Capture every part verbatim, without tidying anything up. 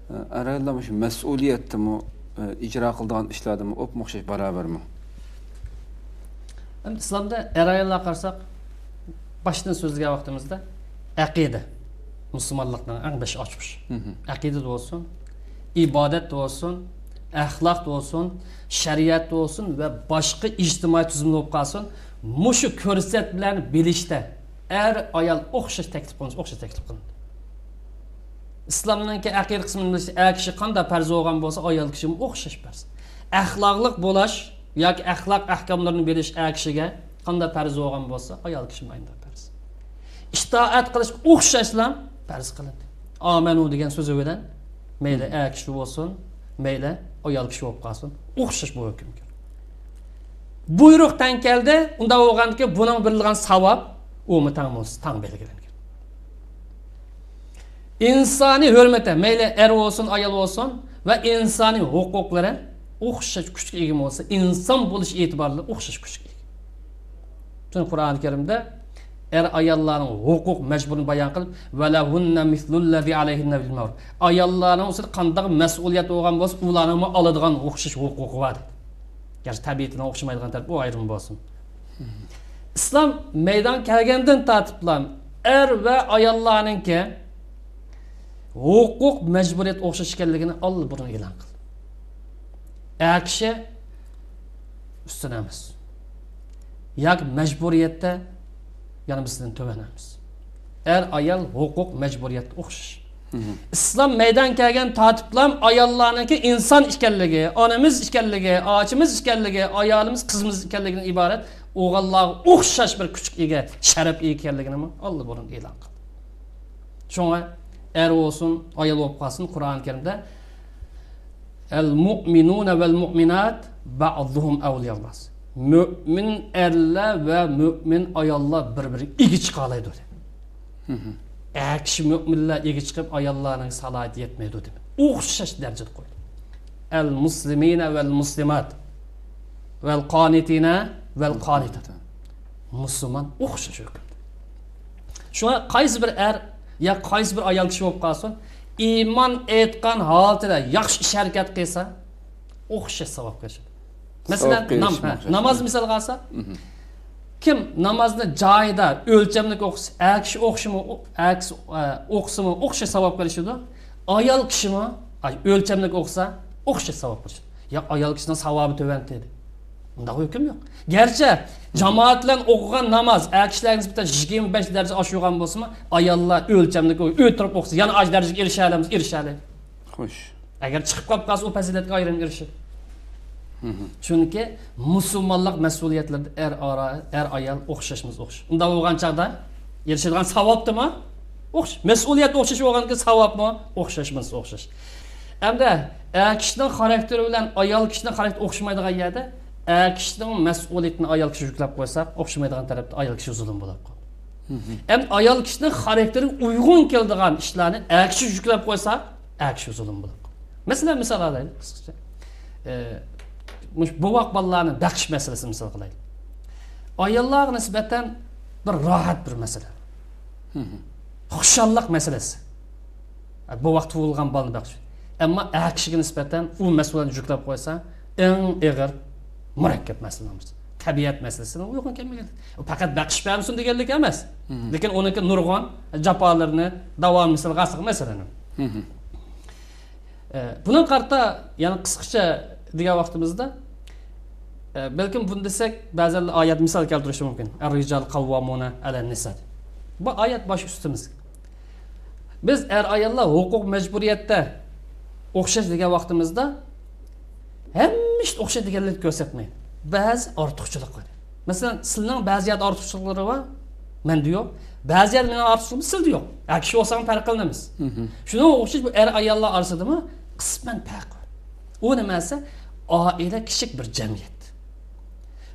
ئەر ئاياللار مۇشۇ مەسئۇلىيەتتىمۇ، ئىجرا قىلىدىغان ئىشلاردىمۇ ئوپمۇ ئوخشاش، باراۋەرمۇ؟ ئەمدى ئىسلامدا ئەر ئاياللارغا قارىساق، باشتىن سۆزلىگەن ۋاقتىمىزدا ئەقىدە، مۇسۇلمانلىقنىڭ ئەڭ بېشى ئاچقۇچى. ئەقىدە بولسۇن، ئىبادەت بولسۇن، ئەخلاق بولسۇن، شەرىئەت بولسۇن ۋە باشقا ئىجتىمائىي تۈزۈم بولۇپ قالسۇن، مۇشۇ كۆرسەتمىلەرنى بىلىشتە ئەر ئايال ئوخشاش تەكلىپ قىلىنىدۇ، ئوخشاش تەكلىپ قىلىنىدۇ. ئىسلامنىڭكى ئەقىدە قىسمىنى بىلىش، ئەر كىشى قانداق پەرز بولغان بولسا، ئايال كىشىمۇ ئوخشاش پەرز. ئەخلاقلىق بولاش ياكى ئەخلاق ئەھكاملىرىنى بىلىش ئەر كىشىگە قانداق پەرز بولغان بولسا، ئايال كىشىمۇ ئاينداق پەرز. ئىتائەت قىلىش ئوخشاشلا پەرز قىلىندى. ئامەنۇ دېگەن سۆزى بىلەن مەيلى ئەر كىشى بولسۇن، مەيلى ئايال كىشى بولۇپ قالسۇن، ئوخشاش بۇ ھۆكۈمگە. بۇيرۇق تەڭ كەلدى، ئۇنداق بولغاندىكىن بۇنىڭ بېرىلغان ساۋاب ئۇمۇ تەڭ بولسا، تەڭ بەلگىلەنگەن. ئىنسانىي ھۆرمىتى، مەيلى ئەر بولسۇن، ئايال بولسۇن، ۋە ئىنسانىي ھوقۇقلىرى ئوخشاش كۈچكە ئىگە بولسا، ئىنسان بولۇش ئېتىبارى بىلەن ئوخشاش كۈچكە ئىگە. چۈنكى قۇرئان كەرىمدە ئەر-ئاياللارنىڭ ھوقۇق مەجبۇرىيىتىنى بايان قىلىپ، «ۋەلەھۇننە مىسلۇللەزى ئەلەيھىننە بىل مەئرۇف.» ئاياللارنىڭ ئۈستىدە قانداق مەسئۇلىيەت بولغان بولسا، ئۇلارنىڭمۇ ئالىدىغان ئوخشاش ھوقۇقى بار، دېدى. گەرچە تەبىئىتىنىڭ ئوخشىمايدىغان تەرىپى ئۇ ئايرىم بولسۇن. ئىسلام مەيدانغا كەلگەندىن تارتىپلا ئەر ۋە ئاياللارنىڭكى ھوقۇق مەجبۇرىيەت ئوخشاش ئىكەنلىكىنى ئاللىبۇرۇن ئېلان قىلدى. ئەر كىشى ئۈستۈن ئەمەس ياكى مەجبۇرىيەتتە، يەنى بىزدىن تۆۋەن ئەمەس. ئەر ئايال ھوقۇق مەجبۇرىيەتتە ئوخشاش. ئىسلام مەيدانغا كەلگەن تارتىپلام ئاياللارنىڭكى ئىنسان ئىكەنلىكى، ئانىمىز ئىكەنلىكى، ئاچىمىز ئىكەنلىكى، ئايالىمىز، قىزىمىز ئىكەنلىكىدىن ئىبارەت، ئوغۇللارغا ئوخشاش بىر كۈچكە ئىگە، شەرەپكە ئىگە ئىكەنلىكىنىمۇ ئاللىبۇرۇن ئېلان قىلدى. شۇڭا ئەر بولسۇن، ئايال بولۇپ قالسۇن، قۇرئان كەرىمدە «ئەل مۇئمىنۇنە ۋەل مۇئمىنات بەئزۇھۇم ئەۋلىيا بەئز.» مۆمىن ئەرلەر ۋە مۆمىن ئاياللار بىر-بىرىگە ئىگە چىقالايدۇ، دېدى. ئەر كىشى مۆمىنلەر ئىگە چىقىپ، ئاياللارنىڭ سالاھىيىتى يەتمەيدۇ، دېدى. ئوخشاش دەرىجىدە قويدى. «ئەل مۇسلىمىنە ۋەل مۇسلىمات ۋەل قانىتىنە ۋەل قانىتات.» مۇسۇلمان ئوخشاش ھۆكۈمدە. شۇڭا قايسى بىر ئەر يا قايسى بىر ئايال كىشى بولۇپ قالسۇن، ئىمان ئېيتقان ھالىتىدە ياخشى ئىش ھەرىكەت قىلسا، ئوخشاش ساۋاب قىلىشىدۇ. مەسىلەن، ساۋاب قىلىش نام-، ھە، ئوخشاش. ناماز مىسالغا ئالساق، كىم نامازنى جايىدا، ئۆلچەملىك ئوقۇسا، ئەر كىشى ئوخشىمۇ، ئەر كىشى، ئە، ئوقۇسىمۇ ئوخشاش ساۋاب قىلىشىدۇ. ئايال كىشىمۇ، ئاي، ئۆلچەملىك ئوقۇسا، ئوخشاش ساۋاب قىلىشىدۇ. يا ئايال كىشىنىڭ ساۋابى تۆۋەن دېدى. ئۇنداق ھۆكۈم يوق. گەرچە جامائەت بىلەن ئوقۇغان ناماز ئەر كىشىلەرگە نىسبەتەن يىگىرمە بەش دەرىجە ئاشۇرغان بولسىمۇ، ئاياللار ئۆلچەملىك ئۆتۈرۈپ ئوقۇسا، يەنە ئاشۇ دەرىجىگە ئېرىشەلەيمىز، ئېرىشەلەيدۇ. خوش. ئەگەر چىقىپ قاپ قالسا، ئۇ پەزىلەتكە ئايرىم ئېرىشىدۇ. چۈنكى مۇسۇلمانلىق مەسئۇلىيەتلىرىدە ئەر ئارا، ئەر ئايال ئوخشاشمىز ئوخشاش. ئۇنداق بولغان چاغدا ئېرىشىدىغان ساۋابتىمۇ ئوخشاش. مەسئۇلىيەت ئوخشاش بولغاندىكىن ساۋابمۇ ئوخشاشمىز ئوخشاش. ئەمدى ئەر كىشىنىڭ خاراكتېرى بىلەن ئايال كىشىنىڭ خاراكتېرى ئوخشىمايدىغان يەردە ئەر كىشىنىڭ مەسئۇلىيىتىنى ئايال كىشى يۈكلەپ قويساق، ئوخشىمايدىغان تەرەپتە ئايال كىشى زۇلۇم بولۇپ قالىدۇ. ئەمدى ئايال كىشىنىڭ خاراكتېرىگە ئۇيغۇن كېلىدىغان ئىشلارنى ئەر كىشى يۈكلەپ قويسا، ئەر كىشى زۇلۇم بولۇپ قالىدۇ. مەسىلەن، مىسال ئالايلى قىسقىچە. ئە، مۇشۇ بوۋاق بالىلارنى بېقىش مەسىلىسىنى مىسال قىلايلى. ئاياللارغا نىسبەتەن بىر راھەت بىر مەسىلە. خۇشاللىق مەسىلىسى. بوۋاق تۇغۇلغان بالىنى بېقىش. ئەمما ئەر كىشىگە نىسبەتەن ئۇ مەسئۇلىيەتنى يۈكلەپ قويسا، ئەڭ ئېغىر، مۇرەككەپ مەسىلىنىڭ بىرسى. تەبىئەت مەسىلىسىنىڭ ئۇيغۇن كەلمىگەنلىكى. ئۇ پەقەت بېقىش بەرمىسۇن دېگەنلىك ئەمەس. لېكىن ئۇنىڭكى نۇرغۇن جاپالىرىنى، داۋامى مىسالغا ئالساق مەسىلەن. ئە، بۇنىڭغا قارىتا يەنە قىسقىچە دېگەن ۋاقتىمىزدا، ئە، بەلكىم بۇنى دېسەك، بەزىلەر ئايەت مىسال كەلتۈرۈشى مۇمكىن. «ئەر-رىجال قەۋۋامۇنە ئەلەن نىسا» دەپ. بۇ ئايەت باش ئۈستىمىز. بىز ئەر-ئاياللار ھوقۇق مەجبۇرىيەتتە ئوخشاش دېگەن ۋاقتىمىزدا، ھەممە ئىشتا ئوخشاش دېگەنلىكنى كۆرسەتمەيدۇ. بەزى ئارتۇقچىلىقلىرى. مەسىلەن، سىلىنىڭ بەزى يەردە ئارتۇقچىلىقلىرى بار، مەندە يوق. بەزى يەردە مېنىڭ ئارتۇقچىلىقىم سىلدە يوق. ئەر كىشى بولساڭ پەرق قىلىنىمىز. شۇنىڭغا ئوخشاش بۇ ئەر-ئاياللار ئارىسىدىمۇ قىسمەن پەرق بار. ئۇ نېمە دېسە، ئائىلە كىچىك بىر جەمئىيەت.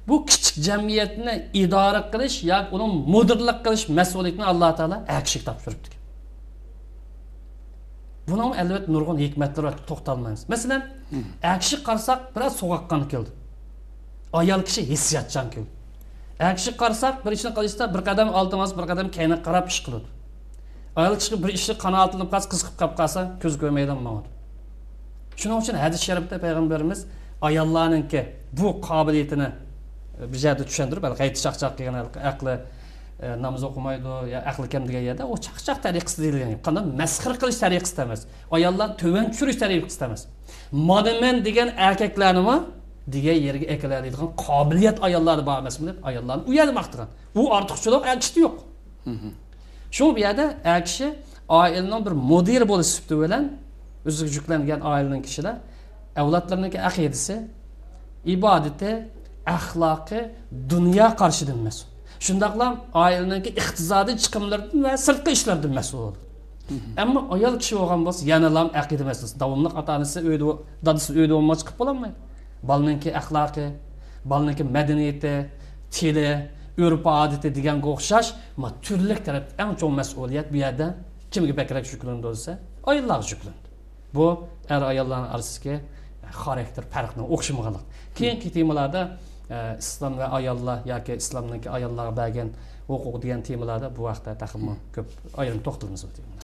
بۇ كىچىك جەمئىيەتنى ئىدارە قىلىش ياكى ئۇنىڭ مۇدىرلىق قىلىش مەسئۇلىيىتىنى ئاللا تائالا ئەر كىشىگە تاپشۇرۇپتىكەن. بۇنىڭمۇ ئەلۋەتتە نۇرغۇن ھېكمەتلىرى بار، توختالمايمىز. مەسىلەن، ئەر كىشىگە قارىساق، بىرئاز سوغۇققان كېلىدۇ. ئايال كىشى ھېسسىياتچان كېلىدۇ. ئەر كىشىگە قارىساق، بىر ئىشنى قىلىشتا بىر قەدەم ئالدىمىز، بىر قەدەم كەينىگە قاراپ ئىش قىلىدۇ. ئايال كىشى بىر ئىشقا قانائەتلىنىپ قالسا، قىزىقىپ قاپ قالسا، كۆزى كۆرمەيدىغان ماڭىدۇ. شۇنىڭ ئۈچۈن ھەدىس شەرىپتە پەيغەمبىرىمىز ئاياللارنىڭكى بۇ قابىلىيىتىنى بىر يەردە چۈشەندۈرۈپ، ھېلىقى غەيتى چاقچاق قىلغان، ھېلىقى ئەقلى، ئە، ناماز ئوقۇمايدۇ يا ئەقلى كەم دېگەن يەردە ئۇ چاقچاق تەرىقىسى دېيىلگەن گەپ. قانداق مەسخىرە قىلىش تەرىقىسى ئەمەس. ئاياللارنى تۆۋەن چۈشۈرۈش تەرىقىسى ئەمەس. مانا مەن دېگەن ئەركەكلەرنىمۇ دېگەن يەرگە ئەكېلەلەيدىغان قابىلىيەت ئاياللاردا بار ئەمەسمۇ دەپ ئاياللارنى ئۇ يەردە ماختىغان. ئۇ ئارتۇقچىلىق ئەر كىشىدە يوق. شۇ بۇ يەردە ئەر كىشى ئائىلىنىڭ بىر مۇدىرى بولۇش سۈپىتى بىلەن ئۆزىگە يۈكلەنگەن ئائىلىنىڭ كىشىلەر ئەۋلادلىرىنىڭكى ئەقىدىسى، ئىبادىتى، ئەخلاقى، دۇنيا قارىشىدىن مەسئۇل. شۇنداقلا ئائىلىنىڭكى ئىقتىسادىي چىقىملىرىدىن ۋە سىرتقى ئىشلاردىن مەسئۇل. ئەمما ئايال كىشى بولغان بولسا يەنىلا ئەقىدە مەسىلىسى. داۋاملىق ئاتا ئانىسى ئۆيدە، دادىسى ئۆيدە بولماي چىقىپ بولالمايدۇ. بالىنىڭكى ئەخلاقى، بالىنىڭكى مەدەنىيىتى، تىلى، ئۆرپ ئادىتى دېگەنگە ئوخشاش، ما تۈرلۈك تەرەپتە ئەڭ چوڭ مەسئۇلىيەت بۇ يەردە كىمگە بەكرەك يۈكلىنىدۇ دېسە، ئاياللارغا يۈكلىنىدۇ. بۇ ئەر ئاياللارنىڭ ئارىسىدىكى خاراكتېر پەرقىنىڭ ئوخشىمىغانلىقى. كېيىنكى تېمىلاردا، ئە، ئىسلام ۋە ئاياللار ياكى ئىسلامنىڭكى ئاياللارغا بەرگەن ھوقۇق دېگەن تېمىلاردا بۇ ھەقتە تېخىمۇ كۆپ ئايرىم توختىلىمىز بۇ تېمىدا.